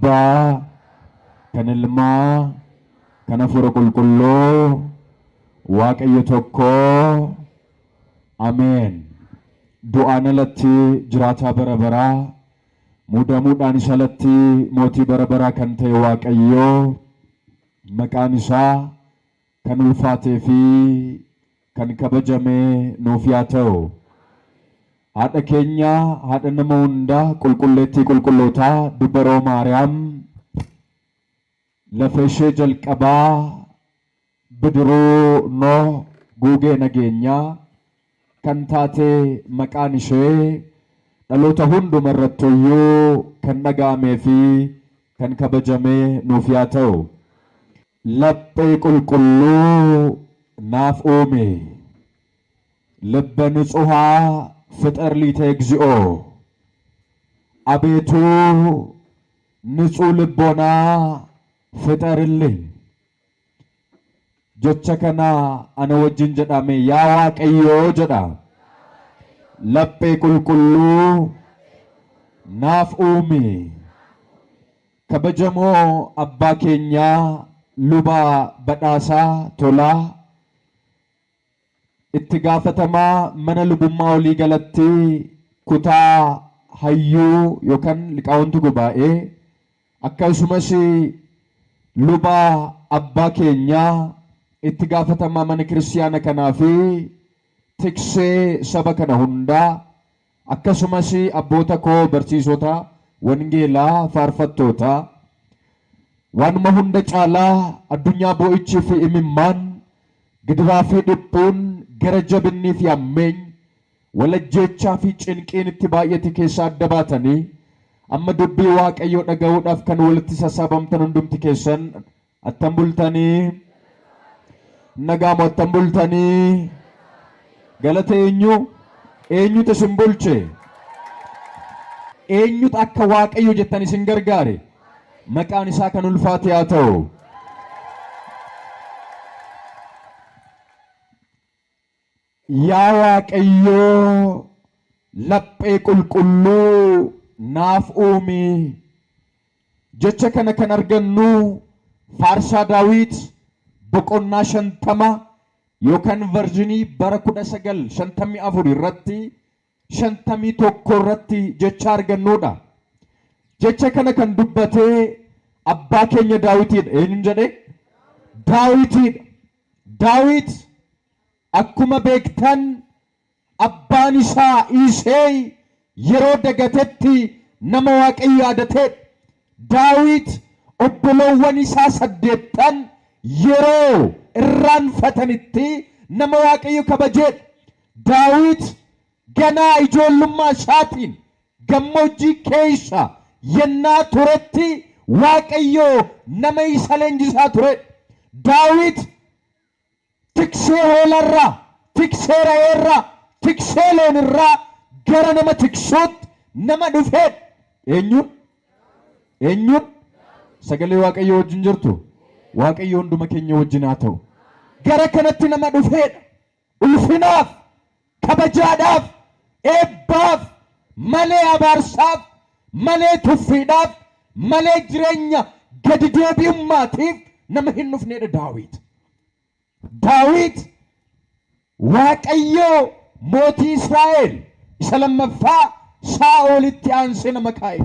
Abbaa, kan Ilmaa, kan Hafuura Qulqulluu, Waaqayyo tokko. Ameen. Du'aan alatti jiraataa bara baraa, muudamuudhaanis alatti mootii bara baraa kan ta'e Waaqayyo maqaan isaa kan ulfaatee fi kan kabajame nuuf yaa ta'u. Haadha keenya haadha nama hundaa qulqulleettii qulqullootaa dubaroo Maariyaam lafa ishee jalqabaa bidiruu Nooh guugee nageenyaa kan taate maqaan ishee dhaloota hunduma irrattuyyuu kan dhaga'amee fi kan kabajame nuuf yaa ta'u. Laphee qulqulluu naaf uumi. ልበ ንጹሐ ፍጠር ሊተ እግዚኦ። አቤቱ ንጹህ ልቦና ፍጠርልኝ። Jecha kana ana wajjin jedhame yaa Waaqayyoo jedha. Laphee qulqulluu naaf uumi. Kabajamoo abbaa keenyaa luba Badhaasaa Tolaa itti gaafatamaa mana lubummaa walii galatti kutaa hayyuu yookaan liqaawwantu gubaa'ee akkasumas luba abbaa keenyaa itti gaafatamaa mana kiristiyaana kanaa fi tiksee saba kana hundaa akkasumas abboota koo barsiisota wangeelaa faarfattoota waanuma hunda caalaa addunyaa boo'ichii fi imimmaan gidiraa fi dhiphuun gara jabinnii fi hammeenyi walajjeechaa fi cinqiin itti baay'ate keessaa adda baatanii amma dubbii Waaqayyoo dhaga'uudhaaf kan walitti sassaabamtan hundumti keessan attam bultanii? Nagaamoo attam bultanii? Galata eenyu? Eenyutu isin bulche? Eenyutu akka Waaqayyo jettan isin gargaare? Maqaan isaa kan ulfaate haa ta'u. Yaa Waaqayyoo laphee qulqulluu naaf uumi. Jecha kana kan argannu Faarsaa Daawit boqonnaa 50 yookaan versionii bara 1954 irratti 51 irratti jecha argannuudha. Jecha kana kan dubbate abbaa keenya Daawitiidha. Eenyuun jedhe? Daawitiidha. Daawit akkuma beektan abbaan isaa Iseey yeroo dagatetti nama Waaqayyo yaadateedha. Daawit obboloowwan isaa saddeettan yeroo irraanfatanitti nama Waaqayyo kabajeedha. Daawit ganaa ijoollummaa isaatiin gammoojjii keessa yennaa turetti Waaqayyo nama isa leenjisaa turedha. Daawit tiksee hoolarraa, tiksee re'eerraa, tiksee loonirraa gara nama tiksuutti nama dhufeedha. Eenyuun? Eenyuun? Sagalee Waaqayyoo wajjin jirtu? Waaqayyo hunduma keenya wajjin haa ta'u. Gara kanatti nama dhufeedha. Ulfinaaf, kabajaadhaaf, eebbaaf, malee abaarsaaf, malee tuffiidhaaf, malee jireenya gadi deebi'ummaatiif nama hin dhufneedha Daawit. Daawit Waaqayyoo mootii Israa'el isa lammaffaa Saa'olitti aansee nama kaa'e.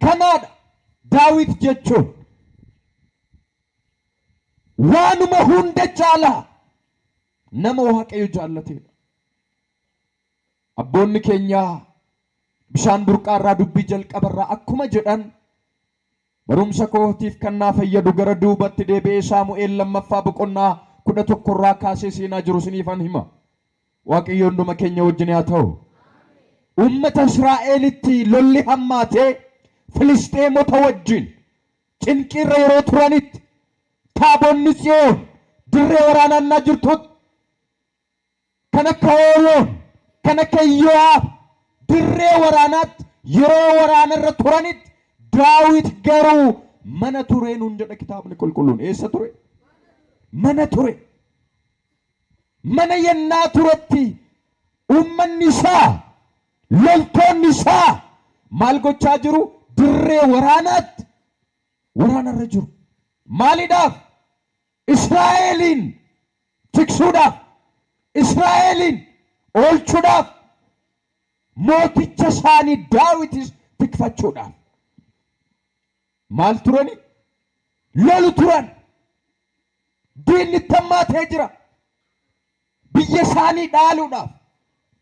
Kanaadha Daawit jechuun. Waanuma hunda caalaa nama Waaqayyo jaallateedha. Abboonni keenya bishaan burqaarraa dubbii jalqabarraa akkuma jedhan barumsa kootiif kan naa fayyadu gara duubatti deebi'ee Saamu'eel lammaffaa boqonnaa 11 irraa kaasee seenaa jiru isiniifan hima. Waaqayyo hunduma keenya wajjin haa ta'u. Uummata Israa'elitti lolli hammaatee Filisxeemota wajjin cinqiirra yeroo turanitti, taabonni Tsiyoon dirree waraanaa innaa jirtutti, kan akka Ooriyoon, kan akka Iyyoo'aab dirree waraanaatti yeroo waraanarra turanitti, Daawit garuu mana ture nuun jedha kitaabni qulqulluun. Eessa ture? Mana ture. Mana yennaa turetti uummanni isaa, loltoonni isaa maal gochaa jiru? Dirree waraanaatti waraanarra jiru. Maaliidhaaf? Israa'eliin tiksuudhaaf, Israa'eliin oolchuudhaaf, mooticha isaanii Daawitis tikfachuudhaaf. Maal turani? Lolu turan. Diinni itti hammaatee jira. Biyya isaanii dhaaluudhaaf,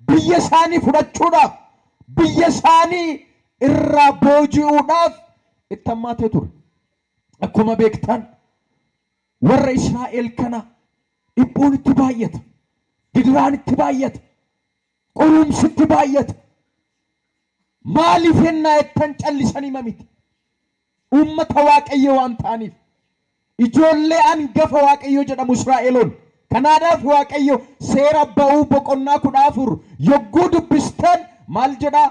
biyya isaanii fudhachuudhaaf, biyya isaanii irraa booji'uudhaaf itti hammaatee ture. Akkuma beektan warra Israa'el kana dhiphuun itti baay'ata, gidiraan itti baay'ata, qorumsi itti baay'ata. Maaliif hennaa jettan callisanii miti. Uummata Waaqayyoo waan ta'aniif. Ijoollee angafa Waaqayyoo jedhamu Israa'eloon. Kanaadhaaf Waaqayyo seera ba'uu boqonnaa 14 yogguu dubbistan maal jedhaa?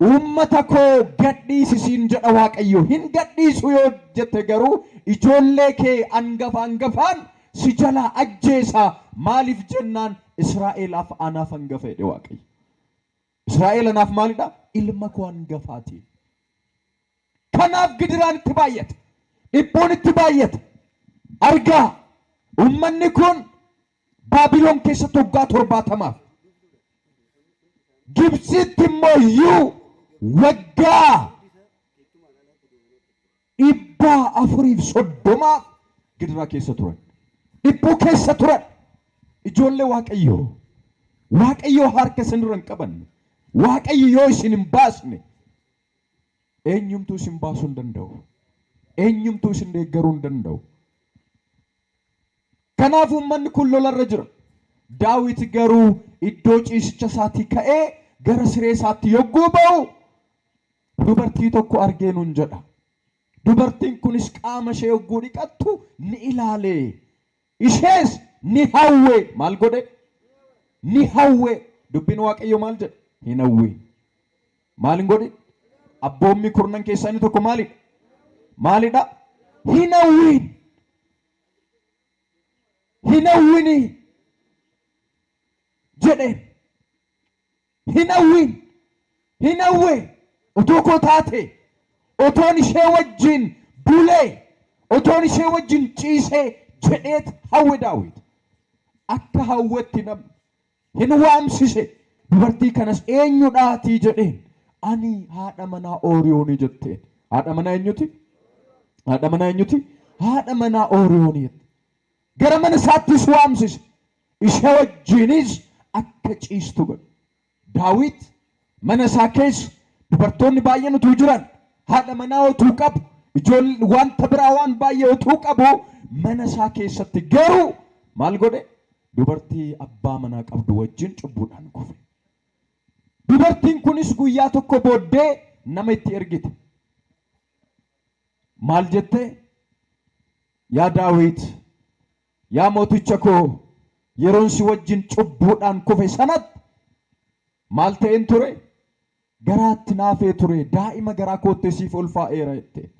Uummata koo gadhiisi siin jedha Waaqayyo. Hin gadhiisu yoo jette garuu ijoollee kee angafa angafaan si jalaa ajjeesa. Maaliif jennaan Israa'elaaf anaaf angafa jedhe Waaqayyo. Israa'el anaaf maalidha? Ilma koo angafaati. Kanaaf gidiraan itti baay'ate. Dhiphuun itti baay'ate. Argaa uummanni kun Baabilon keessatti waggaa 70f Gibxitti immoo iyyuu waggaa 430f gidiraa keessa turan. Dhiphuu keessa turan. Ijoollee Waaqayyoo. Waaqayyoo harka isinirra hin qabanne. Waaqayyo yoo isin hin baasne eenyumtuu isin baasuu hin danda'u. Eenyumtuu isin deeggaruu hin danda'u. Kanaaf uummanni kun lolarra jira. Daawit garuu iddoo ciisicha isaatii ka'ee gara siree isaatti yogguu ba'u dubartii tokko argee nuun jedha. Dubartiin kunis qaama ishee yogguu dhiqattu ni ilaale. Ishees ni hawwe. Maal godhe? Ni hawwe. Dubbiin Waaqayyoo maal jedha? Hin hawwiin. Maal hin godhin? Abboommii kurnan keessaa inni tokko maalidha? Maalidha? Hin hawwiin. Hin hawwinii jedheen. Hin hawwiin. Hin hawwe. Otoo koo taate, otoon ishee wajjin bulee, otoon ishee wajjin ciisee jedheet hawwe Daawit. Akka hawwetti namni hin waamsise. Dubartii kanas eenyudhaatii jedheen. Ani haadha manaa Ooriyoonii jetteen. Haadha manaa eenyuti? Haadha manaa eenyuti? Haadha manaa Ooriyoonii jette. Gara mana isaattis waamsise. Ishee wajjinis akka ciistu godhe. Daawit mana isaa keessa dubartoonni baay'een utuu jiran, haadha manaa utuu qabu, ijoollee wanta biraa waan baay'ee utuu qabu, mana isaa keessatti garuu maal godhe? Dubartii abbaa manaa qabdu wajjin cubbuudhaan kufe. Dubartiin kunis guyyaa tokko booddee nama itti ergite. Maal jette? Yaa Daawit, yaa mooticha koo, yeroon si wajjin cubbuudhaan kufe sanatti maal ta'een ture? Garaatti naafee ture, daa'ima garaa kootti siif ulfaa'eera jetteen.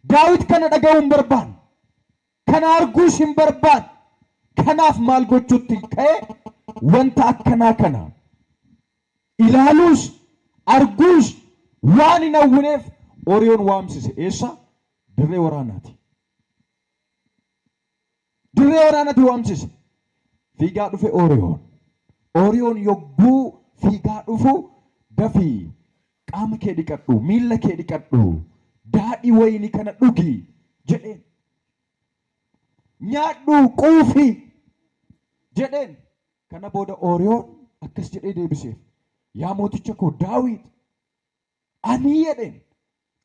Daawit kana dhaga'uu hin barbaanne. Kana arguus hin barbaanne. Kanaaf maal gochuutti ka'e? Wanta akkanaa kana ilaaluus arguus waan hin hawwineef Ooriyoon waamsise. Eessa? Dirree waraanaati. Dirree waraanaati waamsise. Fiigaa dhufe Ooriyoon. Ooriyoon yogguu fiigaa dhufu dafii qaama kee dhiqadhu, miilla kee dhiqadhu, daadhii wayinii kana dhugi jedheen. Nyaadhu quufi jedheen. Kana booda Ooriyoon akkas jedhee deebiseef. Yaa mooticha koo Daawit, ani jedheen.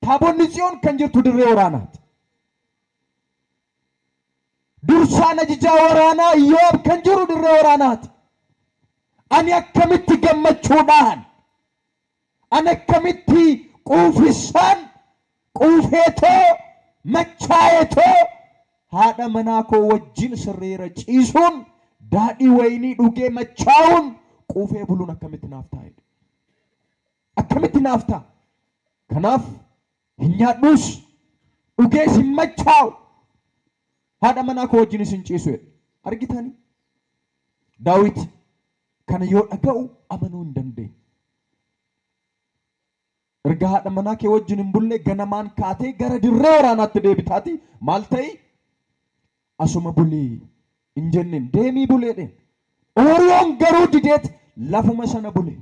Taabonni Tsiyoon kan jirtu dirree waraanaati. Dursaan ajajaa waraanaa Iyyoob kan jiru dirree waraanaati. Ani akkamitti gammachuudhaan, ani akkamitti quufissaan quufeetoo machaa'eetoo haadha manaa koo wajjin sirreera ciisuun daadhii wayinii dhugee machaa'uun quufee buluun akkamitti naaf ta'a jedhe. Akkamitti naaf ta'a? Kanaaf hin nyaadhus, dhugees hin machaa'u. Haadha manaa koo wajjinis hin ciisu jedhe. Argitanii? Daawit kana yoo dhaga'u amanuu hin dandeenye. Erga haadha manaa kee wajjin hin bulle ganamaan kaatee gara dirree waraanaatti deebitaati maal ta'i asuma bulii hin jenneen, deemii buleedheen. Ooriyoon garuu dideet lafuma sana bule.